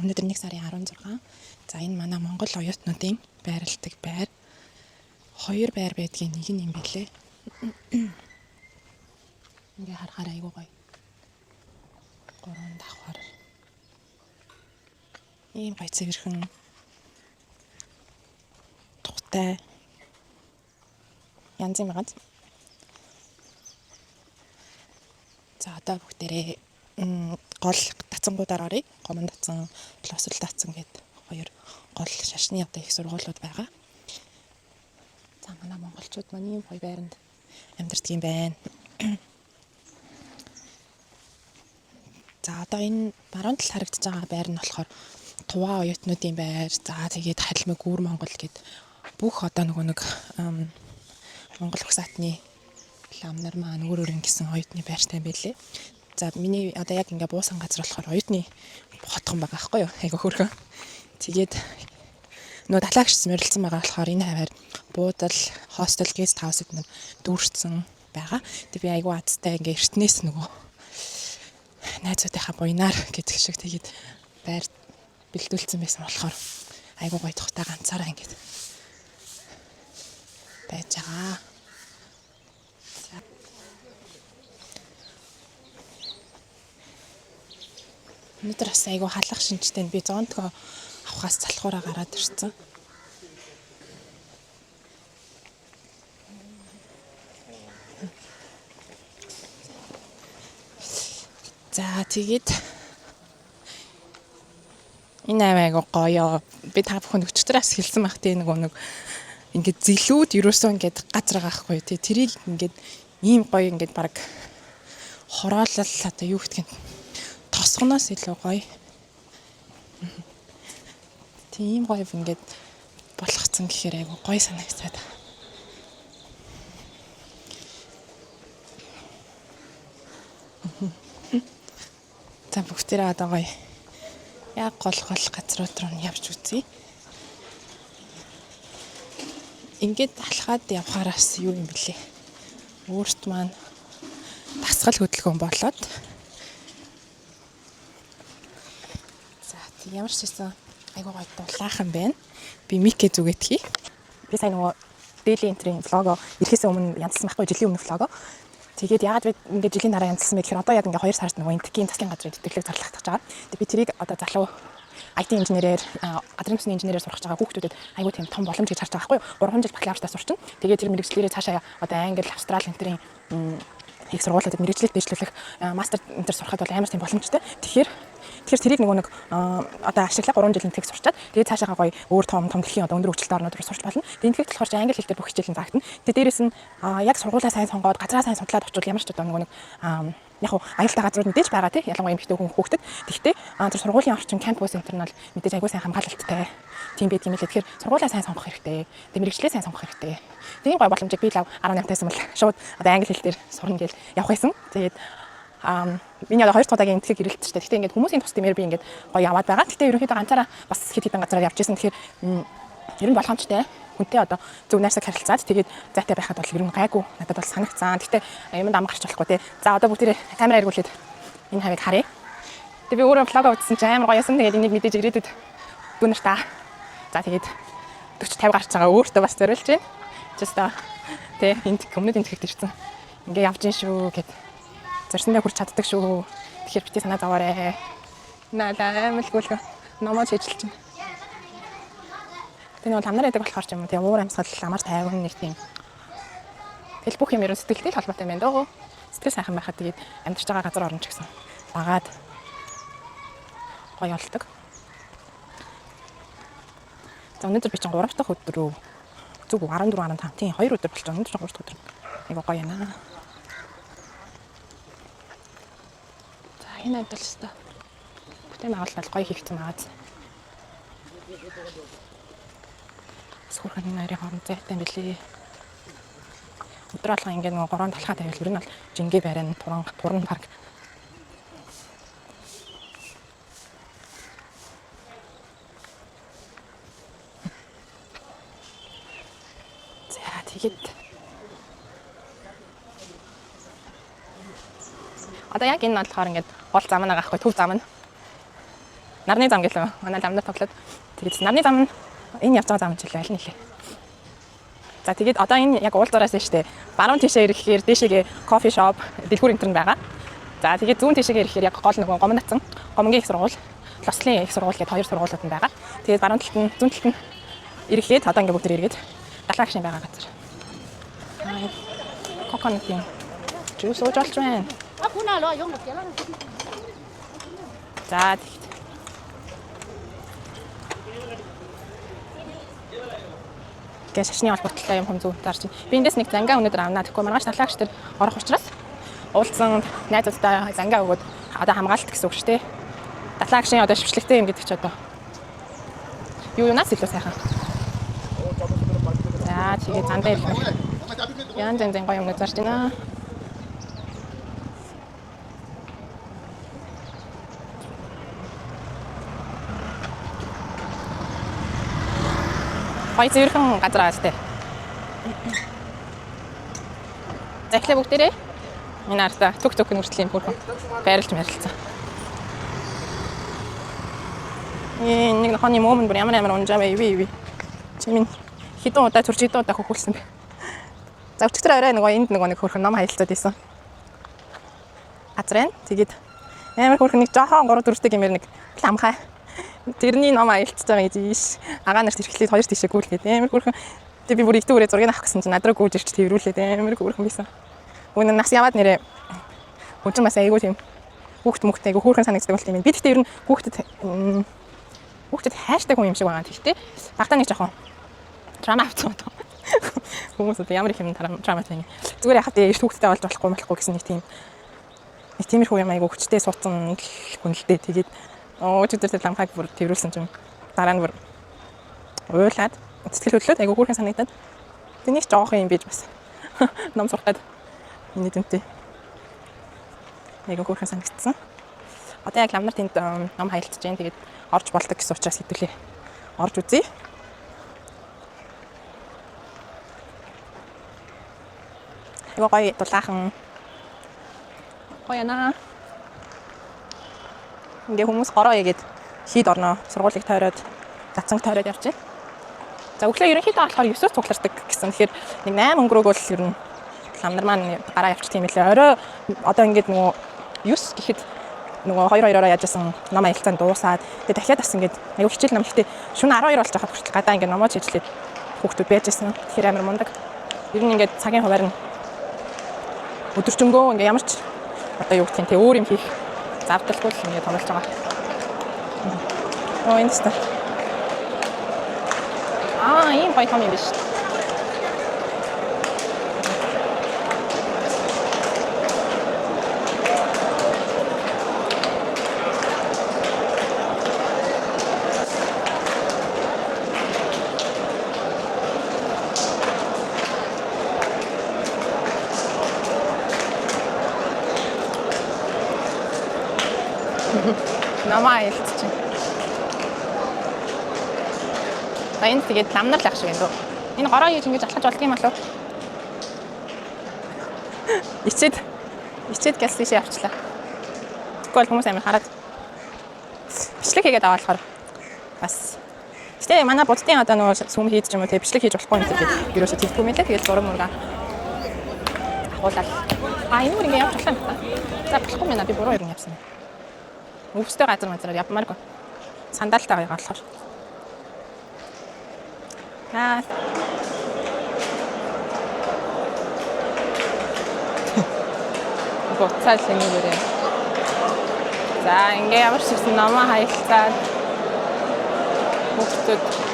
Өнөөдөр 1 сарын 16. За, энэ манай Монгол оюутнуудын байрладаг байр. Хоёр байр байдгийн нэг нь юм бэлээ. Ингээ харахаар айгүй гоё. Гурван давхар. Ийм гоё цэвэрхэн тухтай янз юм байгаа. За, одоо бүгдээрээ гол дацангуудаар оръё. Гомон дацан, Лосол дацан гэд хоёр гол шашны одоо их сургуулиуд байгаа. За, манай монголчууд маань ийм гоё байранд амьдардаг юм байна. За, одоо энэ баруун талд харагдаж байгаа байр нь болохоор Туваа оюутнуудын байр. За, тэгээд Харилмаг Гүр Монгол гэд бүх одоо нөгөө нэг Монгол угсаатны лам нар маань өөр өөр ингэсэн оюутны байртай юм байлээ. За, миний одоо яг ингээ буусан газар болохоор оюутны хотхон байгаа байхгүй юу? Айгу хөөрхөн. Тэгээд нөгөө далаагч морилцсон байгаа болохоор энэ хаваар буудал, hostel, guest house эд дүүрсэн байгаа. Тэг би айгу азтай ингээ эртнээс нөгөө найзуудынхаа буйнаар гэдэг шиг тэгээд байр бэлдүүлсэн байсан болохоор айгу гоё тухтай ганцаараа ингээд байж байгаа. Өнөөдөр бас айгу халах шинжтэй, би зонтгоо авахаас залхуураа гараад ирсэн. За, тэгээд энэ айгу гоё. Би та бүхэн өчтөр бас хэлсэн байх тий, нөгөө нэг ингээд зэлүүд ерөөсөө ингээд газар байгаа хгүй тий. Тэрийг ингээд ийм гоё ингээд баг хороолол, одоо юу гэдгийг, тосгоноос илүү гоё. Тийм гоё ингээд болгоцсон гэхээр айгу гоё санагцаад. За, бүгдээрээ одоо гоё яг гол гол газрууд руу нь явж үзье. Ингээд алхаад явхаараас юу юм бэлээ. Өөрт маань дасгал хөдөлгөөн болоод. За, тэг ямар ч байсан айгуу гоё дулаахан байна. Би mic ээ зүгээтгэе. Би сайн нөгөө Daily Entry-ийн vlog оо ирэхээс өмнө янзлсан байхгүй, жилийн өмнө vlog оо. Тэгээд яагаад би ингээд жилийн дараа янзлсан бэ гэхээр одоо яг ингээд 2 сард нөгөө Энэтхэгийн засгийн газрын тэтгэлэг зарлагдах байгаа. Тэгээд би тэрийг одоо залуу IT инженерээр, газрын төсний инженерээр сурах байгаа хүүхдүүдэд айгүй тийм том боломж гэж харж байгаа байхгүй юу? 3 жил бакалавртаа сурчин. Тэгээд тэр мэргэжлээрээ цаашаа одоо Англи, Австрали энтерийн их сургуулиудад мэргэжлээ дэвшлүүлэх, мастер энэ төр сурахад бол амар тийм боломжтой. Тэгэхээр тэрийг нөгөө нэг одоо ашиглаа, 3 жил энэтхэг сурчаад, тэгээд цаашаага гоё өөр том том дэлхийн одоо өндөр хөгжилтэй орнууд руу сурч болно. Тэгээд энэтхэгт болохоор чи англи хэл дээр бүх хичээл нь заагдана. Тэгээд дээрэс нь яг сургуулаа сайн сонгоод, газраа сайн судлаад очивол ямар ч одоо нөгөө нэг яг хуу аюултай газрууд мэдээж байгаа тий, ялангуяа эмэгтэй хүн хүүхдэд. Тэгвэл тэр сургуулийн орчин, кампус энэ төр нь бол мэдээж аягүй сайн хамгаалалттай тийм байдаг юм лээ. Тэгэхээр сургуулаа сайн сонгох хэрэгтэй. Тэгээд мэргэжлээ сайн сонгох хэрэгтэй. Тийм гоё боломжийг би лав 18 тайсан бол шууд одоо англи хэл дээр сурна гэж явах байсан. Тэгээд миний одоо хоёр дахь удаагийн энэтхэг ирэлт шүү дээ. Гэхдээ ингээд хүмүүсийн тус дэмээр би ингээд гоё яваад байгаа. Гэхдээ ерөнхийдөө ганцаараа бас хэд хэдэн газараар явж исэн. Тэгэхээр ер нь боломжтой, хүнтэй одоо зөв найрсаг харилцаад, тэгээд зайтай байхад бол ер нь гайгүй надад бол санагцсан. Гэхдээ юмд ам гарч болохгүй те. За, одоо бүгдээрээ камера эргүүлээд энэ хавийг харъя. Тэгээ би өөрөө vlog оо үзсэн чинь амар гоёсэн. Тэгээд энийг мэдээж ирээдүйд дүү нартай. За, тэгээд 40 50 гарч байгаа өөртөө бас зориулж байна. Just тэ энд өмнөд Энэтхэгт ирсэн. Ингээ явж гин шүү гэд зорьсондоо хүрч чаддаг шүү. Тэгэхээр бити санаа зовоорой. Наа амар гүйлгэн номоо шийдэлж байна. Тэгээ нэг ламнар ядаг болохоор ч юм уу, тэгээ уур амьсгал амар тайван нэг тийм. Тэгэл бүх юм ерөн сэтгэлтэй л холбоотой юм байна дөө. Сэтгэл сайхан байхад тэгээд амьдарч байгаа газар орно ч гэсэн дагаад гоё болдог. За, өнөөдөр би чинь 3 дахь өдөр үү? Зүг 14 15, тийм, 2 өдөр болчих. Өнөөдөр 3 дахь өдөр. Айгу гоё байна. За, энэ адил өстой. Бүтээн байгуулалт гоё хийгдсэн байгаа. Сүүрхэн энэ хоёрын хооронд зайтай юм билий. Өдөр алга ингээд нөгөө горон талхаа тавиал ер нь бол жингээ барин туран туран парк. За, тэгээд одоо яг энэ болохоор ингээд гол зам нэг аахгүй, төв зам нь. Нарны зам гэлээ. Манай ламнар тоглоод тэгээд нарны зам нь энэ явж байгаа зам ч үлээ аль нь хэлээ. За тэгээд одоо энэ яг уулзаараас нь штэ. Баруун тишээ ирэхээр дээшээгээ кофе шоп, дэлгүүр энэ төр нь байгаа. За тэгээд зүүн тишээгээ ирэхээр яг гол нөгөө гомон натсан, гомонгийн их сургууль, Лослын их сургууль гэдэг хоёр сургуулиуд нь байгаа. Тэгээд баруун талд нь зүүн талд нь ирэхэд одоо ингээ бүгд эргээд далайн агшин байгаа газар. Коконатын жуус ууж болж байна. За тэгэхэд гэ шашны холбоотой юм хүм зүүн зарж байна. Би эндээс нэг зангаа өнөөдөр авнаа. Тэгэхгүй маргааш далаагч тэр орох учраас уулзсан найзуудтай зангаа өгөөд одоо хамгаалт гэсэн үг шүү дээ. Далаагчийн одоо швшлэгтэй юм гэдэг чи одоо юу юунаас илүү сайхан. За тэгээд зандаа ирэх. Янз янзын гоё юмнууд зарж байна. Гоё зэвэрхэн газар аа л тээ. За эхлээ бүгдээрээ энэ ардаа түк түк нүртэл юм хөрхөн байрлаж мэрэлцэн. Энэ нэг нохоны мөөмн бүр ямар ямар унжаа бай ивэ ивэ. Чи минь хэдэн удаа төрж хэдэн удаа хөхүүлсэн бэ. За өчигдөр орой нөгөө энд нөгөө нэг хөрхөн ном хаялцаад исэн. Газар байна. Тэгээд амар хөрхөн нэг жоохон 3 4-тэй гэмээр нэг ламхай. Тэрний ном аялцж байгаа гэж ийш. Агаа нарт ирэхлээр хоёр тийшээ гүйлгээд амар хөрхөн. Тэг би бүр их дүүрээ зургийг авах гэсэн чинь над руу гүйж ирч тэрврүүлээд амар хөрхөн байсан. Үнэн нас яваад нэрээ хүн чинь бас айгүй тийм хүүхд мөхт айгүй хөөрхөн санагддаг болт юм. Би тэгтээ ер нь хүүхдэд хүүхдэд хайртай хүн юм шиг байгаа. Тэгтээ багтаа нэг жоохон драма авсан одоо. Хүмүүс одоо ямар их юм драма тийм. Зүгээр яхад эрт хүүхдтэй болж болохгүй болохгүй гэсэн нэг тийм нэг тиймэрхүү юм айгүй хүчтэй суудсан хүн л дээ. Тэгээд өчигдөр тэр ламхайг бүр тэрвэрлсэн чинь дараа нь бүр уйлаад сэтгэл хөдлөөд айгүй хөөрхөн санагдаад тэг нэг жоохон юм биж бас ном сурах гээд миний дүнтэй айгүй хөөрхөн санагдсан. Одоо яг ламнар тэнд ном хаялцж जैन. Тэгээд орж болдог гэсэн учраас хэдүүлээ. Орж үзье. Айгүй гоё дулаахан гоё яна. Ингээ хүмүүс гороо игээд хийд орноо. Сургуулийг тойроод, затсанг тойроод явж байна. За өглөө ерөнхийдөө болохоор 9-өөс цуглардаг гэсэн. Тэгэхээр нэг 8 өнгөрөөг бол ер нь лам нар маань гараа явчих юм лээ. Орой одоо ингээд нөгөө 9 гэхэд нөгөө 2 2-ороо яажсэн ном аялцаанд дуусаад тэгээ дахиад бас ингээд аюу хичээл ном ихтэй шөнө 12 болж байхад хүртэл гадаа ингээд номоо чиглээд хүүхдүүд байжсэн. Тэгэхээр амар мундаг. Ер нь ингээд цагийн хуваар нь өдөржингөө ингээд ямар ч одоо юу гэх юм те өөр юм хийх завдалгүй л ингээд томилж байгаа. Оо энэ тест. Аа ийм гоё том юм биш. Намаа аялцчих. За энэ тэгээд ламнар л ах шиг юм дөө. Энэ гороо хийж ингэж алхаж болдго юм болов? Ичээд ичээд гялс тийшээ явчлаа. Тэгвэл бол хүмүүс амар хараад бичлэг хийгээд аваа болохоор бас. Гэтэ манай буддын одоо нөгөө сүм хийж юм уу те бичлэг хийж болохгүй юм гэдэг ерөөсө тэгдэггүй юм лээ. Тэгээд зураг мурга ахуулаад а энэ мөр ингэ явж болох юм байна. За болохгүй мэнэ би буруу юм явсан. Өвстэй газар мазраар явмааргүй. Сандалтайгаа байгаа болохоор. Аа. Буцаал энэгээрээ. За ингээ ямар ч гэсэн номоо хаялцаад хүүхдүүд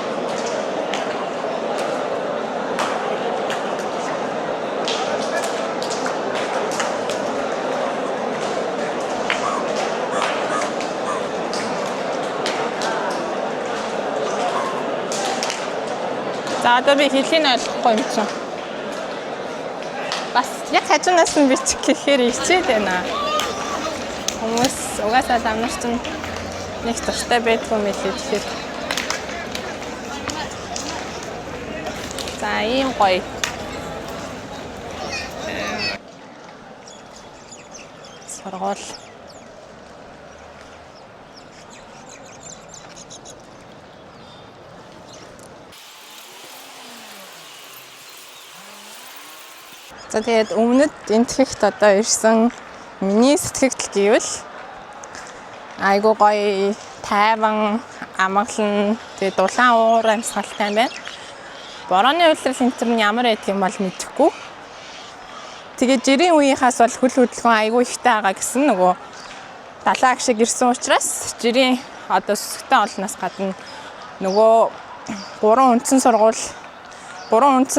За одоо би хэлийг нь ойлгохгүй юм чинь. Бас яг хажуунаас нь бичих гэхээр ичээд байна. Хүмүүс угаасаа ламнар чинь нэг дуртай байдгүй мэлээ тэгэхээр. За ийм гоё. Сургууль. За, тэгээд өмнөд Энэтхэгт одоо ирсэн миний сэтгэгдэл гэвэл айгуу гоё, тайван, амгалан, тэгээд дулаан уур амьсгалтай юм байна. Борооны улирал энэ төр нь ямар байдаг юм бол мэдэхгүй. Тэгээд жирийн үеийнхээс бол хөл хөдөлгөөн айгуу ихтэй байгаа гэсэн, нөгөө далайн агшиг ирсэн учраас жирийн одоо сүсгтэй олноос гадна нөгөө гурван үндсэн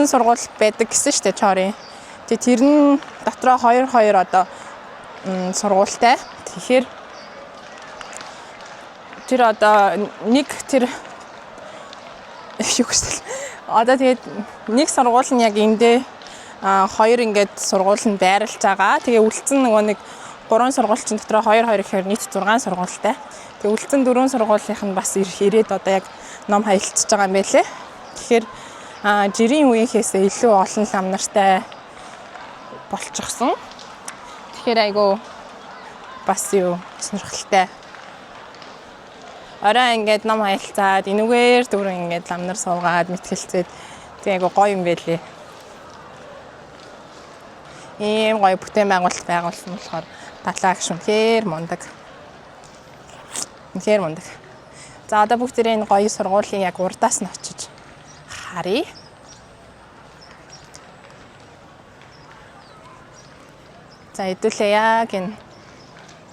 сургууль байдаг гэсэн штэ, Чорын. Тэгээд тэр нь дотроо хоёр хоёр одоо сургуультай. Тэгэхээр тэр одоо нэг тэр юу гэсэн. Одоо тэгээд нэг сургууль нь яг эндээ хоёр ингээд сургууль нь байрлаж байгаа. Тэгээ үлдсэн нөгөө нэг гурван сургууль чинь дотроо хоёр хоёр гэхээр нийт 6 сургуультай. Тэгээ үлдсэн дөрвөн сургуулийнх нь бас ирээд одоо яг ном хаялцж байгаа юм байлээ. Тэгэхээр жирийн үеийнхээс илүү олон лам нартай болчихсон. Тэгэхээр айгу бас юу сонирхолтой. Орой ингээд ном хаялцаад, энүүгээр дөрөв ингээд лам нар суугаад мэтгэлцээд тэг айгу гоё юм байлээ. Ийм гоё бүтээн байгуулалт байгуулсан болохоор далайн агш үнэхээр мундаг. Үнэхээр мундаг. За, одоо бүгдээрээ энэ гоё сургуулийн яг урдаас нь очиж харъя. За, хэдүүлээ яг энэ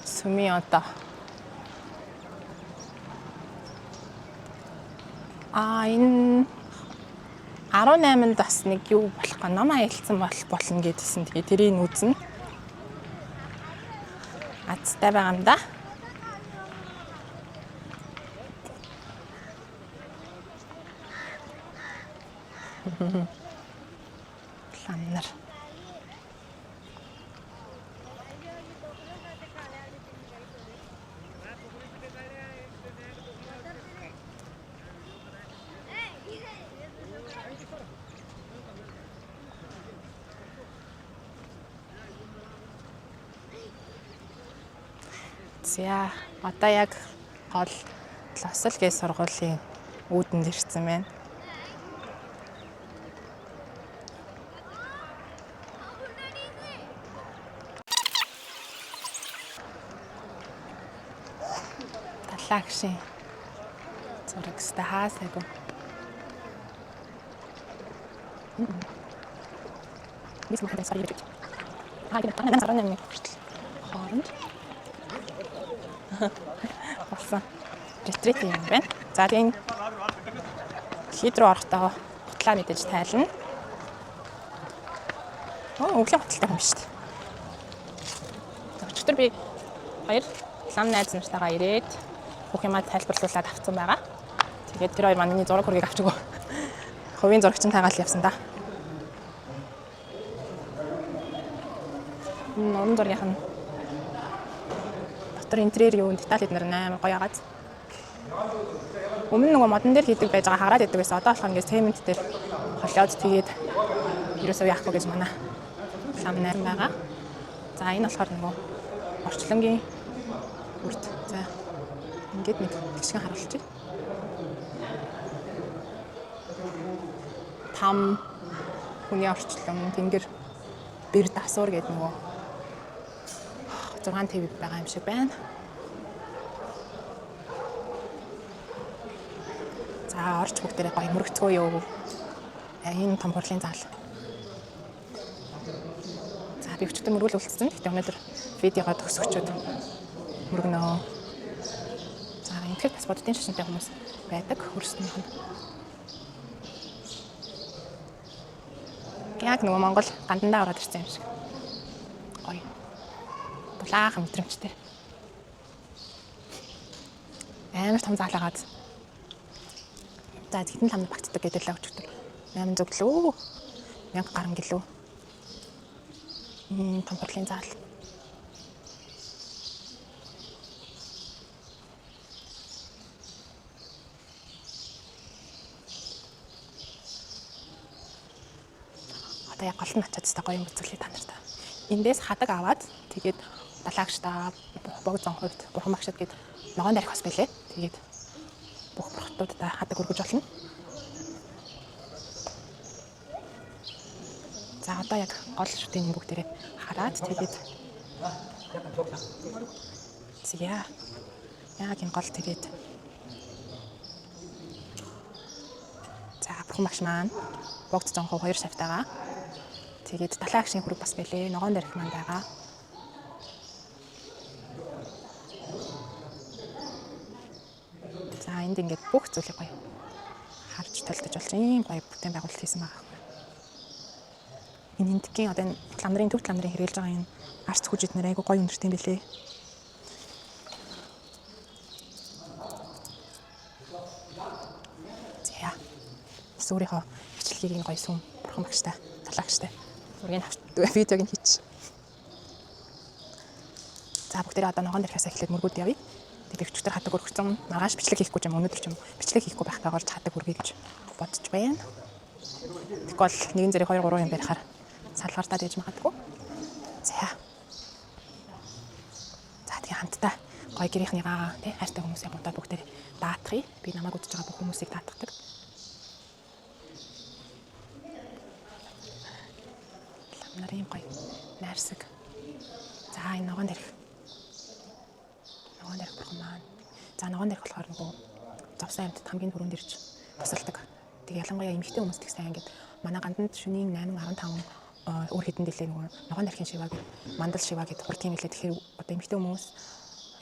сүмийн одоо энэ 18-нд бас нэг юу болох га ном аялцсан бол болно гэдсэн. Тэгээ тэрийг үзнэ. Азтай байгаа юм да. Лам нар. За, одоо яг гол Лосол гээ сургуулийн үүдэнд ирсэн байна. Далайн агшийн зураг өстэй хаасайгүй. Мис махад сая гэж. Аа, гэнэ 18 хүртэл хооронд болсон retreat юм байна. За, тийм хид рүү орохдоо гутлаа мэдээж тайлна. Оо, өглөө гуталтай юм шүү дээ. Өчигдөр би хоёр лам найз нартайгаа ирээд бүх юмаа тайлбарлуулад авцсан байгаа. Тэгээд тэр хоёр маань миний зураг хөргийг авч өгөө. Хувийн зурагчин таагаал явсан да. Энэ уран зургийнх нь дотор интерьер юу деталь эднэр амар гоё агаад. Өмнө нөгөө модон дээр хийдэг байж байгаа, хараад идэг байсан. Одоо болохоор ингээд цемент дээр холиод, тэгээд ерөөсөө яахгүй гэж манай лам найз байгаа. За, энэ болохоор нөгөө орчлонгийн үрд. За, ингээд нэг тэгшгэн харуулчих. Там хүний орчлон, тэнгэр, бэр дасуур гэдэг нөгөө 6 ТV байгаа юм шиг байна. За, орч бүгдээрээ гоё мөрөгцгөө юу. Энэ том хурлын зал. За, би өчигдөр мөргөл үлдсэн. Гэхдээ өнөөдөр видеогоо төгсгөчөөд мөргөнөө. За, энэтгэл бас буддын шашинтай хүмүүс байдаг. Хөрснийх нь. Яг нөгөө Монгол гандандаа ороод ирсэн юм шиг. Гоё. Дулаахан мэдрэмжтэй. Амар том зал агаад. За, хэдэн лам багтдаг гэдэг л өчигдөр 800 гэлүү, 1000 гарan гэлүү. Ийм том хурлын зал. Одоо яг гол нь очиод та гоё юм үзүүлээ та нартай. Эндээс хадаг аваад, тэгээд далаагчдаа, богзон хувьд бурхан багшид гээд ногоон дарих бас байлээ. Тэгээд бүх бурхтуудаа хадаг өргөж болно. За одоо яг гол шүтийн бүгдээрээ хараад тэгээд зя. Яг энэ гол тэгээд за бурхан багш маань богд зонхоо 2 шавтайгаа. Тэгээд далайн агшийн хөрөг бас байлээ. Ногоон дэрх маань байгаа. За энд ингээд бүх зүйлийг гоё харж толдож болж ийм гоё бүтээн байгуулалт хийсэн байгаа. Энэ энтгийн одоо энэ ламнарын төв ламнарын хэрэглэж байгаа энэ арц хүж эднэр айгу гоё өндөртэй юм билээ. За. Сүрийнхөө бичлэгийг энэ гоё сүм бурхан багштай, далаагчтай. Зургийг авч видеог нь хийч. За бүгдээрээ одоо ногоон дэрхээс эхлээд мөргүүд явъя. Тэгээд өчигдөр хадаг өргөцөн маргааш бичлэг хийхгүй ч юм өнөөдөр ч юм бичлэг хийхгүй байхдаа орж хадаг өргөе гэж бодож байна. Тэгэхгүй бол нэгэн зэрэг 2 3 юм барихаар салгартаад ээж магадгүй. За. За тэгээ хамтдаа гоё гэрийнхнийгаа тий хайртай хүмүүсээ бодоод бүгдээр даатгая. Би намайг үзэж байгаа бүх хүмүүсийг даатгадаг. Лам нарын гоё найрсаг. За энэ ногоон дэрх. Ногоон дэрх бурхан маань. За ногоон дэрх болохоор нөгөө зовсон амьтад хамгийн түрүүнд ирж тусалдаг. Тэг ялангуяа эмэгтэй хүмүүс их сайн ингээд манай ганданд шөнийн 8:15 өөр хэдэн дэлээ нөгөө ногоон дэрхийн шиваа гэд мандал шиваа гэд хурд юм лээ. Тэгэхээр одоо эмэгтэй хүмүүс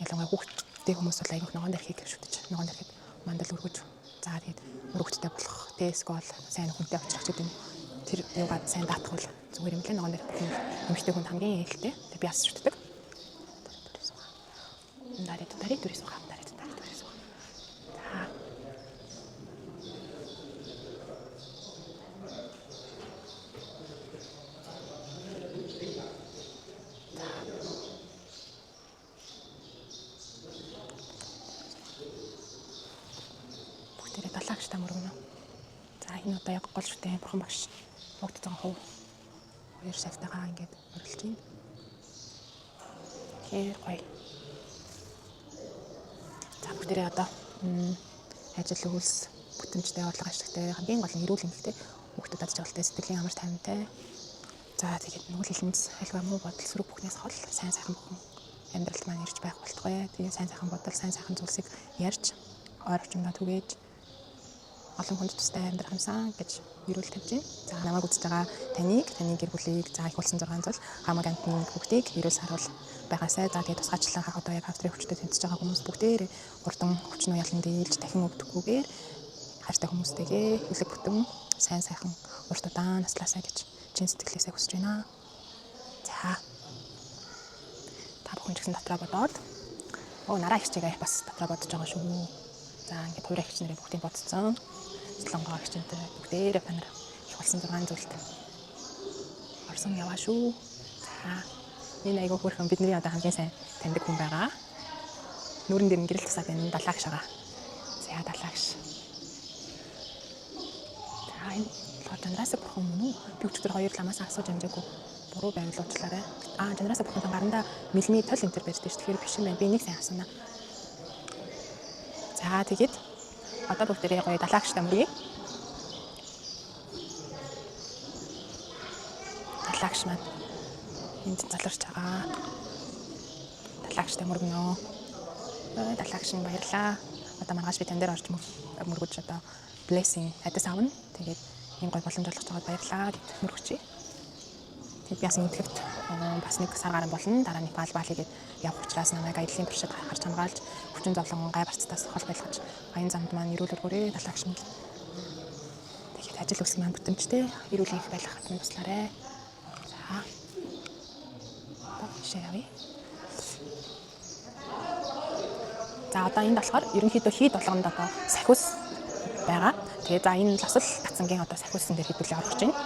ялангуяа хүүхдтэй хүмүүс бол айгүйх ногоон дэрхийг шүтэж ногоон дэрхэд мандал өргөж за тэгээд мөрөгчтэй болох тэ эсвэл сайн хүнтэй очих гэдэг юм. Тэр юугаад сайн даатгавал зүгээр юм лээ. Ногоон дэрх бүх эмэгтэй хүнд хамгийн ээлтэй. Тэг би бас шүтдэг. Дари дари дүрээ суугаа. Дари дари дүрээ суугаа. За. Бүгдээрээ далаагчтай мөргөнө. За энэ одоо яг гол шүтэн бурхан багш богд зан хувь хоёр шавтайгаа ингээд мөрлөж байна. Тэгэхээр гоё. За бүгдээрээ одоо ажил үйлс бүтэмжтэй, орлого ашигтай, хамгийн гол нь эрүүл мэндтэй, хүүхдүүд аз жаргалтай, сэтгэлийн амар тайвантай. За тэгээд нүгэл хилэнц альва муу бодол сөрөг бүхнээс хол сайн сайхан бүхэн амьдралд маань ирж байх болтугай. Тэгээд сайн сайхан бодол, сайн сайхан зүйлсийг ярьж, ойр орчимдоо түгээж олон хүнд тустай амьдрах юмсан гэж ерөөл тавьж байна. За намайг үзэж байгаа таныг, таны гэр бүлийг, за их болсон 6 зул хамаг амтны бүгдийг ерөөл саруул байгаасай. За тэгээд тусгайчлан одоо яг австрийн хүчтэй тэмцэж байгаа хүмүүс бүгдээр хурдан хүчнүү ялан дийлж дахин өвдөхгүйгээр хайртай хүмүүстэйгээ хөлөг бүтэн сайн сайхан урт удаан наслаасай гэж чин сэтгэлээсээ хүсэж байна. За та бүхэн ч гэсэн дотроо бодоод нараа ихчээгээ бас дотроо бодож байгаа шүү. За ингээд хувираа ихч нарыг бүгдийг бодцсон. Солонгоо ихчэнтэй бүгдээрээ та нар их болсон 6 зүйлд орсон яваа шүү. За энэ айгүй хөөрхөн бидний одоо хамгийн сайн таньдаг хүн байгаа. Нүрэн дээр нь гэрэл тусаад байна. Далаагш байгаа. За далаагш. За энэ болохоор Жандрасаа бурхан мөн үү? Би өчигдөр хоёр ламаас асууж амжаагүй. Буруу байвал уучлаарай. Аа Жандрасаа бурхан гарандаа мэлмий тол энэ төр барьдаг ш. Тэгэхээр биш юм байна. Би энийг сайн асууна. За тэгээд одоо бүгдээрээ гоё далаагчтай мөргөе. Далаагч маань энд заларч байгаа. Далаагчтай мөргөнө. Далаагч нь баярлаа. Одоо маргааш би тань дээр орж мөргөж одоо blessing адис авна. Тэгээд ийм гоё боломж олгож байгаад баярлаа гэд мөргөчье. Тэгээд би бас мэдлэгт бас нэг сар гарan болно. Дараа нь Непал Бали гээд явах учраас намайг аяллаа туршид харж хамгаалж хүчин зовлон гай барцтаас хол байлгаж аян замд маань эрүүл өргөөрэй далаагч минь. Тэгээд ажил үйлс маань бүтэмжтэй эрүүл энх байх хатан туслаарай. За. Одоо ийшээ явъя. За одоо энд болохоор ерөнхийдөө хийд болгонд одоо сахиус байгаа. Тэгээ за энэ лосол гацангийн одоо сахиусан дээр хэдүүлээ орох гэж байна.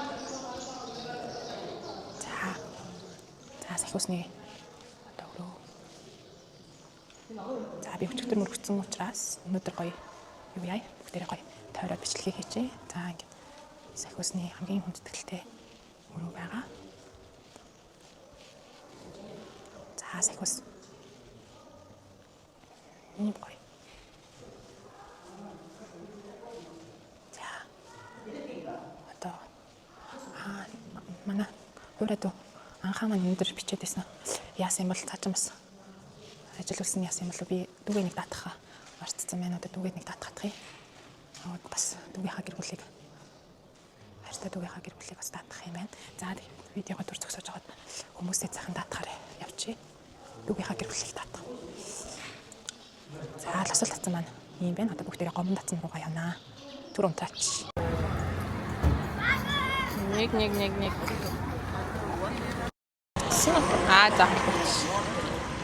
За. За сахиусны одоо өрөө. За би өчигдөр мөргөцсөн учраас өнөөдөр гоё юу яа? Бүгдээрээ гоё тойроод бичлэгээ хийчихье. За ингээд сахиусны хамгийн хүндэтгэлтэй өрөө байгаа. За сахиус. Энэ гоё. За. Одоо манай Хуурай дүү анхаа маань өндөр бичээд байсан. Яасан юм бол цаашаа бас ажил үлсэн яасан юм бол би дүүгээ нэг даатгахаа мартцсан байна. Одоо дүүгээ нэг даатгах юм. Бас дүүгийнхаа гэр бүлийг хайртай дүүгийнхаа гэр бүлийг бас даатгах юм байна. За видеого түр зогсоож байгаад хүмүүсээ сайхан даатгахаар явчих. Дүүгийнхаа гэр бүлийг даатгах. За лосол татсан маань ийм байна. Одоо бүгдээрээ гомон татсан руугаа явнаа. Түр унтаач. 1 1 1 1. Аа за холбогдсон.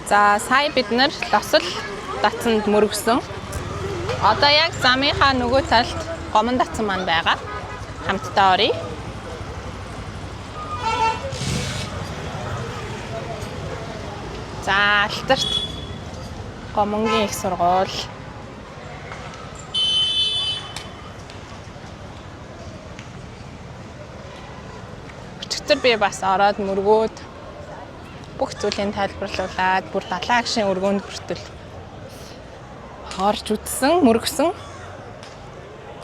За сая бид нар лосол датсанд мөргсөн. Одоо яг замынхаа нөгөө талд гомон датсан маань байгаа. Хамтдаа оръё. За алтарт гомонгийн их сургууль. Өчигдөр би бас ороод мөргөөд бүх зүйлийг тайлбарлуулад бүр далайн агшийн өргөөнд хүртэл орж үзсэн, мөргсөн.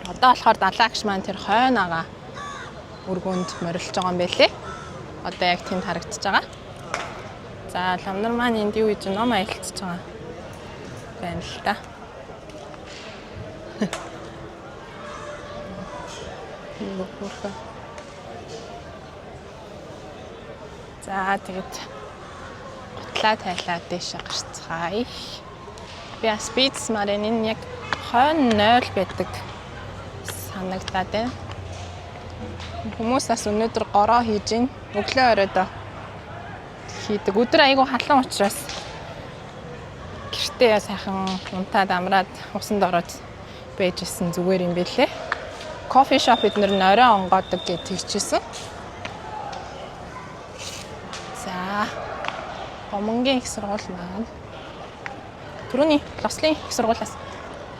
Одоо болохоор далайн агш маань тэр хойно ага өргөөнд морилж байгаа юм байлээ. Одоо яг тэнд харагдаж байгаа. За ламнар маань энд юу хийж ном аялцж байгаа байна л да. Юу хөөрхөн. За тэгээд гутлаа тайлаад дээшээ гарцгаая. Би бас бийцмаар энэ яг хойно 0 байдаг санагдаад байна. Хүмүүс бас өнөөдөр гороо хийж гин. Өглөө оройд хийдэг. Өдөр айгүй халуун учраас гэртээ сайхан унтаад амраад усанд ороод байж исэн зүгээр юм билээ. Кофе шоп эднэр нь орой онгоодог гэж тэгчихсэн. За гомонгийн их сургууль маань түрүүний Лослын их сургуулиас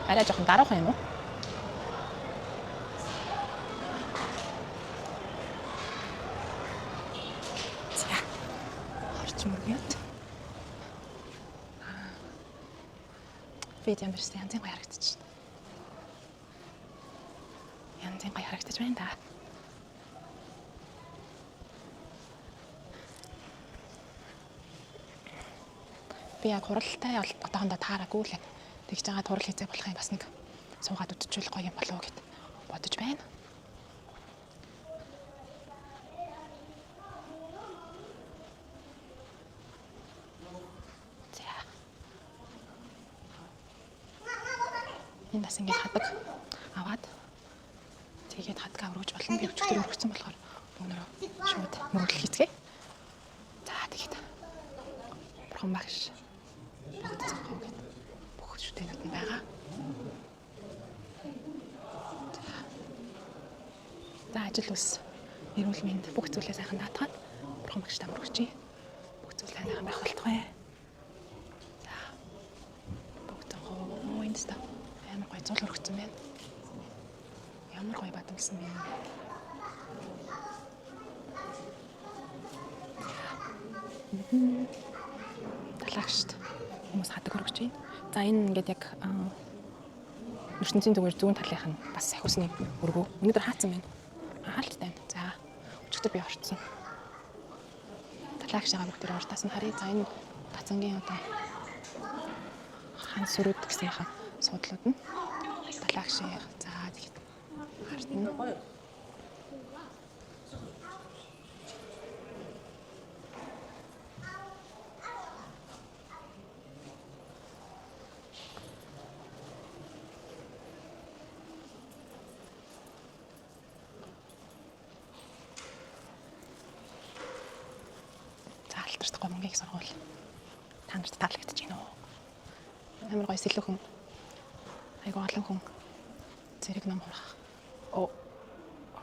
арай жоохон даруухан юм уу? За орч мөргөд. Видео ямарсан янзын гоё харагдчих. Янзын гоё харагдаж байна да. Би яг хуралтай одоохондоо таараагүй л тэгж байгаа хурал хийцээ болох юм бас нэг суугаад үдчихвэл гоё юм болов уу гэд бодож байна. За. Энэ бас ингээд хадаг аваад тэгээд хадгаа өргөж болно. Би өчигдөр өргөцсөн болохоор өнөө шууд мөрөглөх хийцгээе. За тэгээд бурхан багш бүгд цанхаа гэд бүх шүтэнүүд нь байгаа. За ажил ус эрүүл мэнд бүх зүйлээ сайхан даатгаад бурхан багштай мөргөжье. Бүх зүйлээ сайхан байх болтугай. За бүгд цанхаа энэ ста амар гоё зул өргөцсөн байна. Ямар гоё бадамлсан бэ. Далаагшд хүмүүс хадаг өргөж байна. За энэ ингээд яг ертөнцийн зүгээр зүүн талынх нь бас сахиусны өргөө. Өнөөдөр хаацсан байна. Хаалттай байна. За өчигдөр би орцсон. Далаагшаа бүгд тэр уртаас нь харъя. За энэ Дацангийн одоо хан сүрүүд гэсэнийхээ суудлууд нь далаагшаа. За тэгэхэд хардна. За алтарт гомонгийн их сургууль та нарт таалагдаж байна уу? Амар гоё сэлүүхэн. Айгу олон хүн зэрэг ном хурах. Оо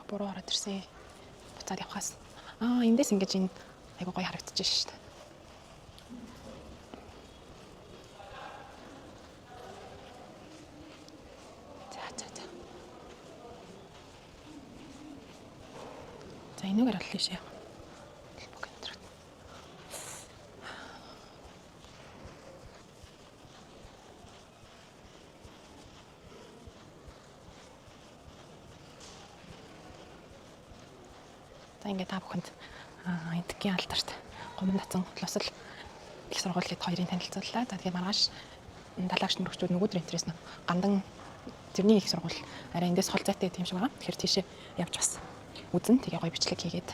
буруу ороод ирсэн. Буцаад явхаас. Аа эндээс ингэж энэ айгу гоё харагдаж шүү дээ. За за за. За энүүгээр оллоо шээ. За ингээд та бүхэнд Энэтхэгийн алдарт Гомон дацан Лосол их сургууль гээд хоёрын танилцууллаа. За, тэгээд маргааш далаагч мөрөгчүүд нөгөөдөр интерес нь Гандан тэрний их сургууль арай эндээс хол зайтай тийм шиг байгаа. Тэгэхээр тийшээ явж бас үзэн, тэгээ гоё бичлэг хийгээд,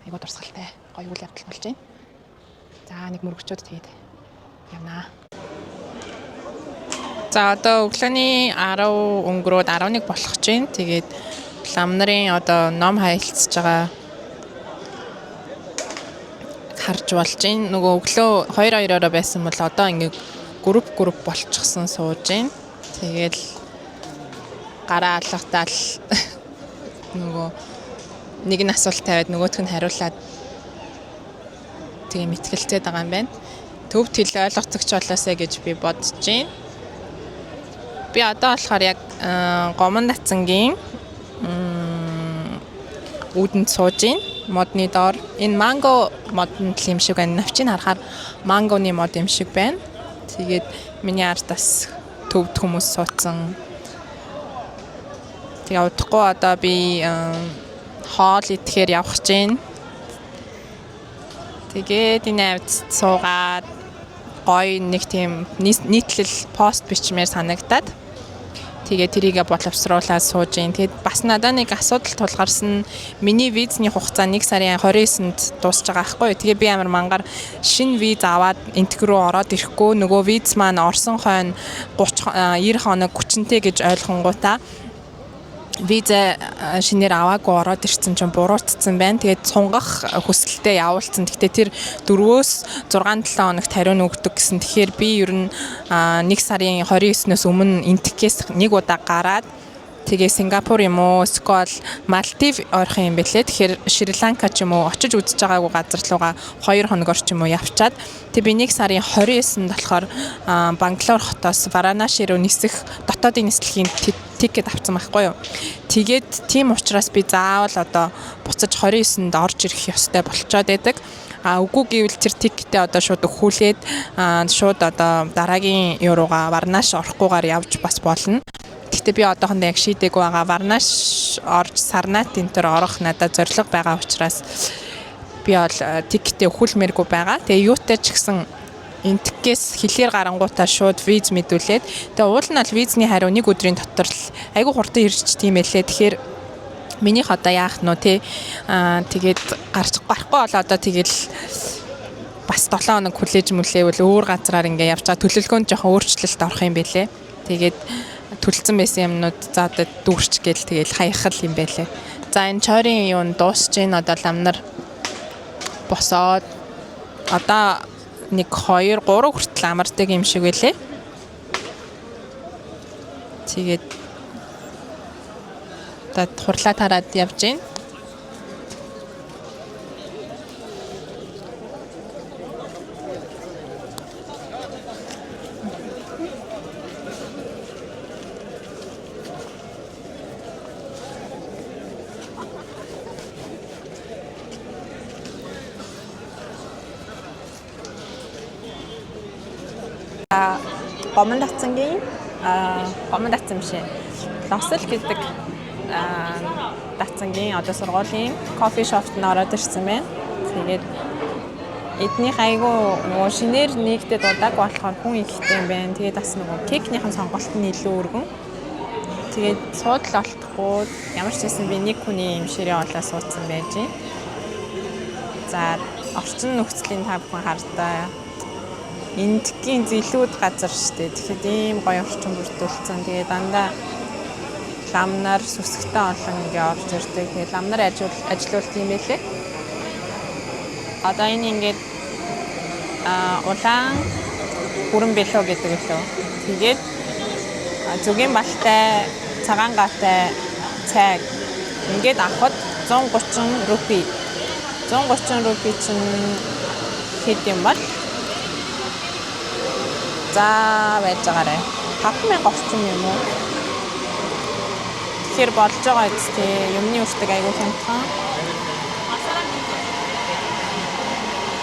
айгуу дурсгалтай гоё үйл явдал болж байна. За, нэг мөрөгчүүд тэгээд явнаа. За, одоо өглөөний 10 өнгөрөөд 11 болох чинь. Тэгээд лам нарын одоо ном хаялцж байгаа харж болж байна. Нөгөө өглөө 2 2-ороо байсан бол одоо ингээ group group болчихсон сууж байна. Тэгэл гараа алгатаал нөгөө нэг нь асуулт тавиад, нөгөөх нь хариулаад, тэгээ мэтгэлцээд байгаа юм байна. Төвд хэл ойлгоцогч болоосаа гэж би бодож байна. Би одоо болохоор яг Гомон дацангийн үүдэнд сууж байна. Модны доор. Энэ манго модон юм шиг байна. Навчийг харахаар мангоны мод юм шиг байна. Тэгээд миний ард бас төвд хүмүүс суудсан. Тэгээ удахгүй одоо би хоол идэхээр явах гэж байна. Тэгээд энэ авд суугаад гоё нэг тийм нийтлэл пост бичмээр санагдаад, тэгээ тэрийгэ боловсруулаад сууж ийн. Тэгээд бас надад нэг асуудал тулгарсан. Миний визний хугацаа 1 сарын 29-нд дуусч байгаа байхгүй юу. Тэгээ би амар мангар шинэ виз аваад Энэтхэг рүү ороод ирэхгүй, нөгөө виз маань орсон хойно 30 90 хоног хүчинтэй гэж ойлгонгуудаа виза шинээр аваагүй ороод ирсэн чинь буруутцсан байна. Тэгээд сунгах хүсэлтэд явуулсан. Гэхдээ тэр 4-өөс 6 7 хоногт хариу өгдөг гэсэн. Тэгэхээр би ер нь 1 сарын 29-өөс өмнө Энэтхгээс нэг удаа гараад, тэгээ Сингапур юм уу, эсвэл Мальдив ойрхон юм бэлээ. Тэгэхээр Шри Ланка ч юм уу, очиж үзэж байгаагүй газар руугаа 2 хоногор ч юм уу явчаад, тэг би 1 сарын 29-нд болохоор Бангалор хотоос Варанаши руу нисэх дотоодын нислэгийн ticket авсан байхгүй юу. Тэгээд тийм учраас би заавал одоо буцаж 29-нд орж ирэх ёстой болчоод байдаг. А үгүй гэвэл тэр ticket ээ одоо шууд өхүүлээд, шууд одоо дараагийн юуруугаа Варнаш орохгүйгээр явж бас болно. Гэхдээ би одоохондоо яг шийдээгүй байгаа. Варнаш орж Сарнат энэ төр орох надад зорилго байгаа учраас би бол ticket ээ өхүүлмээргүй байгаа. Тэгээ юутай ч гэсэн Энэтхгээс хэлээр гарангуудаа шууд виз мэдүүлээд, тэгээ уул нь бол визний хариу нэг өдрийн дотор л айгүй хурдан ирж тийм байлээ. Тэгэхээр минийх одоо яах нь вэ те? Тэгээд гарч гарахгүй бол одоо тэгэл бас 7 хоног хүлээж мүлээвэл өөр газраар ингээ явж байгаа төлөвлөгөөнд жоохон өөрчлөлт орох юм бэлээ. Тэгээд төлцсөн байсан юмнууд за одоо дүүрч гээл тэгэл хаях л юм бэлээ. За, энэ чойрын юу дуусч гин, одоо ламнар босоод одоо 1 2 3 хүртэл амардаг юм шиг байлээ. Тэгээд одоо хурлаа тараад явж гин. Гомон дацангийн, гомон дацан биш ээ. Лосол гэдэг дацангийн одоо сургуулийн coffee shop т нь ороод ирсэн байна. Тэгээд эднийх айгүй нөгөө шинээр нэгдэд удааг болохоор хүн ихтэй юм байна. Тэгээд бас нөгөө cake нийхэн сонголт нь илүү өргөн. Тэгээд суудал олдохгүй, ямар ч байсан би нэг хүний юм ширээ олоо суудсан байж байна. За, орчин нөхцөлийн та бүхэн хардаа. Энэтхэгийн зэлүүд газар штэ. Тэгэхээр ийм гоё орчин бүрдүүлсэн. Тэгээ дандаа ламнаар сүсгтэй олон ингээ орж ирдэг. Тэгээ ламнар ажиллуулт юм байлээ. Одоо энэ ингээд улаан бүрэн билүү гэдэг лөө. Тэгээд зүгийн балтай, цагаан гатай цай ингээд авахд 130 рупий. 130 рупий чинь хэд юм бол? За, байж байгаарэ. 5000 орчим юм уу? Тэгэхээр болж байгаа биз дээ. Юмны өртөг айгүй хямдхан.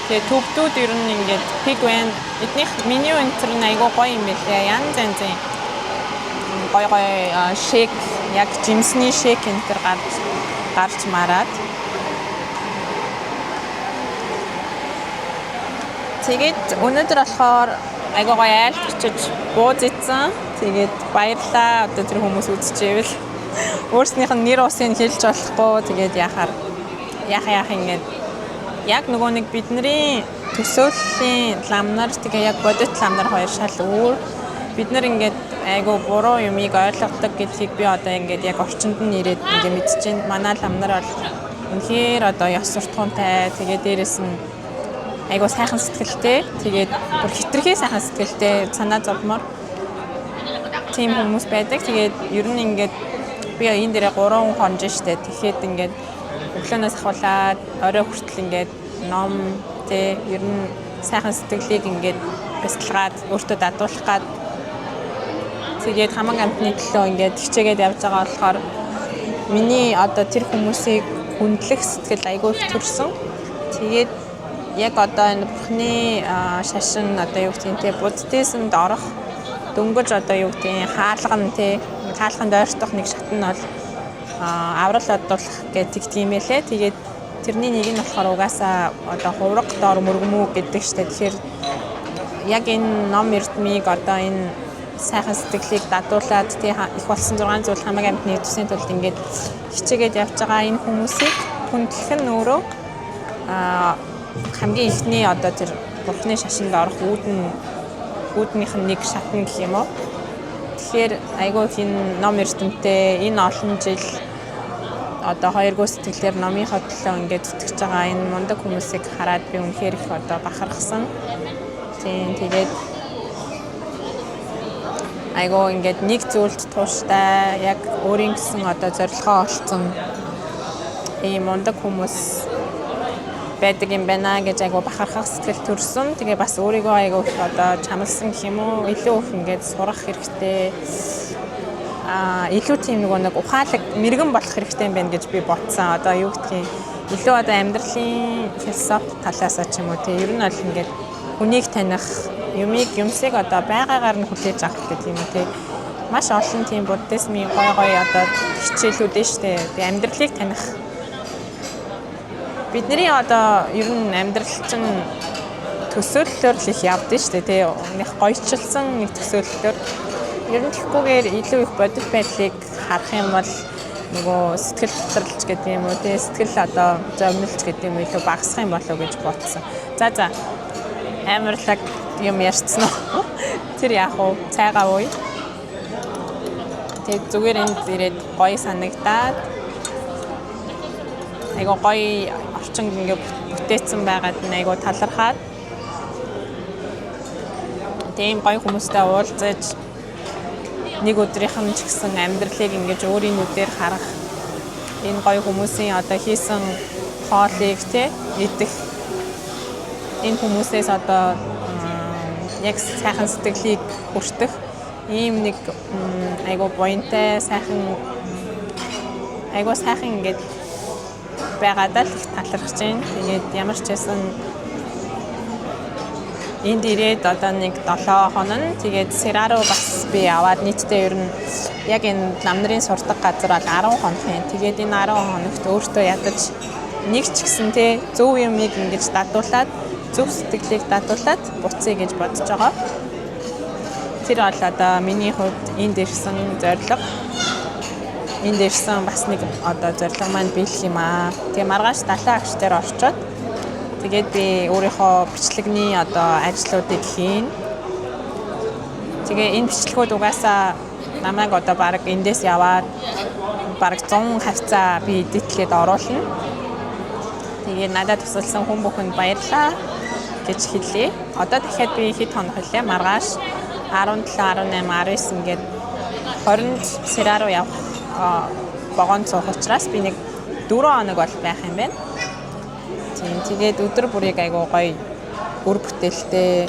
Тэгээ төвдүүд ер нь ингээд пиг байна. Эднийх меню энэ төр нь айгүй гоё юм байлээ. Янз янзын гоё гоё shake, яг жимсний shake энэ төр гарч гарч мараад. Тэгээд өнөөдөр болохоор айгуу гоё айлд очиж бууз идсэн. Тэгээд баярлаа. Одоо тэр хүмүүс үзчихээвэл өөрснийх нь нэр усыг хэлж болохгүй. Тэгээд яхаар яах яах ингээд яг нөгөө нэг бидний төсөөллийн лам нар, тэгээ яг бодит лам нар хоёр шал өөр. Бид нар ингээд айгуу буруу юмыг ойлгодог гэдгийг би одоо ингээд яг орчинд нь ирээд ингээд мэдчихээн. Манай лам нар бол үнэхээр одоо ёс суртахуунтай, тэгээ дээрэс нь айгуу сайхан сэтгэлтэй, тэгээд бүр хэтэрхий сайхан сэтгэлтэй, санаа зовмоор тийм хүмүүс байдаг. Тэгээд ер нь ингээд би энэ дээрээ 3 хонж штэ. Тэгэхэд ингээд өглөөнөөс ахуулаад орой хүртэл ингээд ном тэ ер нь сайхан сэтгэлийг ингээд бясалгаад өөртөө дадуулах гад, тэгээд хаман амтны төлөө ингээд хичээгээд явж байгаа болохоор миний одоо тэр хүмүүсийг хүндлэх сэтгэл айгүй их төрсөн. Тэгээд яг одоо энэ бурхны шашин, одоо юу гэдгийг те, буддизмд орох дөнгөж одоо юу гэдгийг хаалган те, хаалганд ойртох нэг шат нь бол аврал одуулах гэдэг тийм байлээ. Тэгээд тэрний нэг нь болохоор угаасаа одоо хувраг доор мөргөмүү гэдэг штэ. Тэгэхээр яг энэ ном эрдмийг, одоо энэ сайхан сэтгэлийг дадуулаад тий их болсон 6 зүйл хамаг амьтны төсний тулд ингээд хичээгээд явж байгаа энэ хүмүүсийг хүндлэх нь өөрөө хамгийн эхний одоо тэр бурхны шашинд орох үүднийх нь нэг шатна гэх юм уу. Тэгэхээр айгүй их энэ ном эрдэмтэй, энэ олон жил одоо хоёргоо сэтгэлээр номынхоо төлөө ингээд зүтгэж байгаа энэ мундаг хүмүүсийг хараад би үнэхээр их одоо бахархсан. Тийм, тэгээд айгүй ингээд нэг зүйлд тууштай, яг өөрийн гэсэн одоо зорилгоо олцсон ийм мундаг хүмүүс байдаг юм байна гэж айгүй бахархах сэтгэл төрсөн. Тэгээ бас өөрийгөө айгүй их одоо чамлсан гэх юм уу? Илүү их ингээд сурах хэрэгтэй. Илүү тийм нөгөө нэг ухаалаг мэрэгэн болох хэрэгтэй юм байна гэж би бодсон. Одоо юу гэдгийг илүү одоо амьдралын философи талаасаа ч юм уу тий ер нь бол ингээд хүнийг таних, юмыг юмсыг одоо байгаагаар нь хүлээж авах гэдэг юм уу тий. Маш олон тийм буддизмын гой гой одоо хичээлүүд нь штэ. Тэгээ амьдралыг таних. Бидний одоо ер нь амьдрал чинь төсөөллөөр л их явдсан шүү дээ тий. Нэг гоёчлсон нэг төсөөллөөр. Ер нь тэгхгүйгээр илүү их бодит байдлыг харах юм бол нөгөө сэтгэл хөдлөлч гэдэг юм уу тий, сэтгэл одоо зовнилч гэдэг юм илүү багасах юм болов уу гэж бодсон. За амарлаг юм ярьцсан уу? Тэр яах вэ? Цайгаа ууя. Тэгээд зүгээр энд ирээд гоё санагдаад айгуу гоё орчин ингээ бүтээцэн байгаад нь айгуу талархаад, тийм гоё хүмүүстэй уулзаж, нэг өдрийнх нь ч гэсэн амьдралыг ингэж өөрийн нүдээр харах, энэ гоё хүмүүсийн одоо хийсэн хоолыг те идэх, энэ хүмүүсээс одоо яг сайхан сэтгэлийг хүртэх ийм нэг айгуу буянтай сайхан, айгуу сайхан ингээд байгаадаа л их талархаж байна. Тэгээд ямар ч байсан энд ирээд одоо нэг 7 хоног, тэгээд Сера руу бас би аваад нийтдээ ер нь яг энэ лам нарын сурдаг газар бол 10 хоног юм. Тэгээд энэ 10 хоногт өөртөө ядаж нэг ч гэсэн те зөв юмыг ингэж дадуулаад, зөв сэтгэлийг дадуулаад буцъя гэж бодож байгаа. Тэр бол одоо миний хувьд энд ирсэн зорилго. Энд ирсэн бас нэг одоо зорилго маань биелэх юм аа. Тэгээ маргааш далайн агш дээр орчоод тэгээд би өөрийнхөө бичлэгний одоо ажлуудыг хийн. Тэгээ энэ бичлэгүүд угаасаа намайг одоо баг эндээс яваад баг 100 хавцаа би edit лээд оруулна. Тэгээд надад тусалсан хүн бүхэнд баярлалаа гэж хэлье. Одоо дахиад би хэд хоног хэлээ? Маргааш 17, 18, 19 ингээд 20-нд Сера руу явах вагон суух учраас би нэг 4 хоног бол байх юм байна. Тийм, тэгээд өдөр бүрийг айгуу гоё үр бүтээлтэй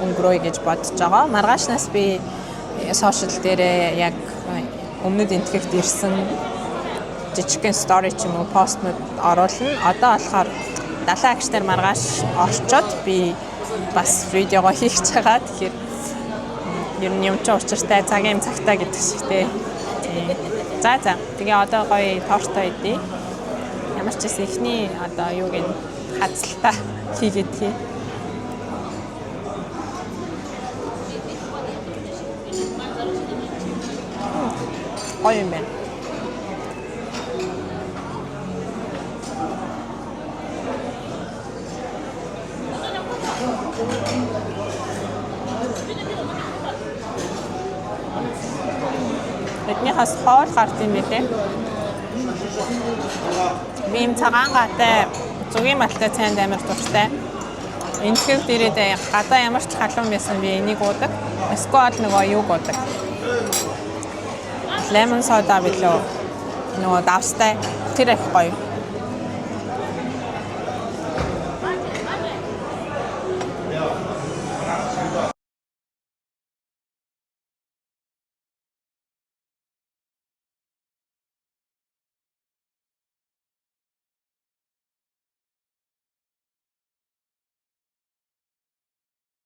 өнгөрөөе гэж бодож байгаа. Маргаашнаас би social дээрээ яг өмнөд Энэтхэгт ирсэн жижигхэн story ч юм уу постнууд оруулна. Одоо болохоор далайн агш дээр маргааш орчоод би бас видеого хийх гэж байгаа. Тэгэхээр ер нь юм чи учиртай, цагийн юм цагтаа гэдэг шиг те. Тийм. За. Тэгээ одоо гоё торто идье. Ямар ч байсан эхний одоо юуг нь хазалтаа хийгээд хий. Гоё юм байна. Эднийхээс хоол гарт юм билээ. Би ийм цагаан гатай зугийн малтай цайнд амар дуртай. Энэтхэг дээрээ гадаа ямар ч халуун байсан би энийг уудаг. Эсвэл нөгөө юуг уудаг. Lemon soda билүү. Нөгөө давстай, тэр их гоё.